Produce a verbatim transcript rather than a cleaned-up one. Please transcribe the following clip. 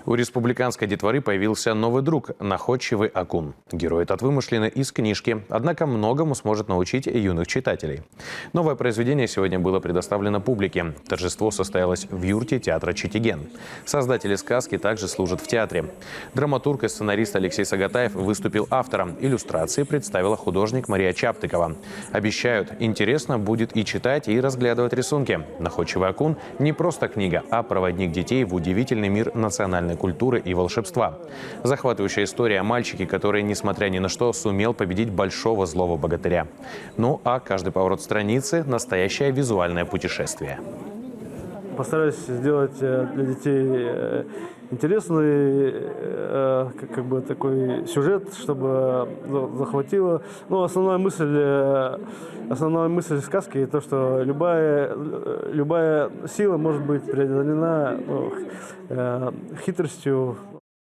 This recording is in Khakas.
У республиканской детворы появился новый друг — находчивый Акун. Герой этот вымышленный из книжки, однако многому сможет научить юных читателей. Новое произведение сегодня было предоставлено публике. Торжество состоялось в юрте театра «Читиген». Создатели сказки также служат в театре. Драматург и сценарист Алексей Сагатаев выступил автором, иллюстрации представила художник Мария Чаптыкова. Обещают, интересно будет и читать, и разглядывать рисунки. «Находчивый Акун» — не просто книга, а проводник детей в удивительный мир национальной культуры и волшебства. Захватывающая история о мальчике, который, несмотря ни на что, сумел победить большого злого богатыря. Ну а каждый поворот страницы — настоящее визуальное путешествие. Постараюсь сделать э, для детей э, интересный, э, как, как бы такой сюжет, чтобы э, за- захватило. Ну, основная мысль, э, основная мысль сказки — то, что любая, э, любая сила может быть преодолена ну, э, хитростью.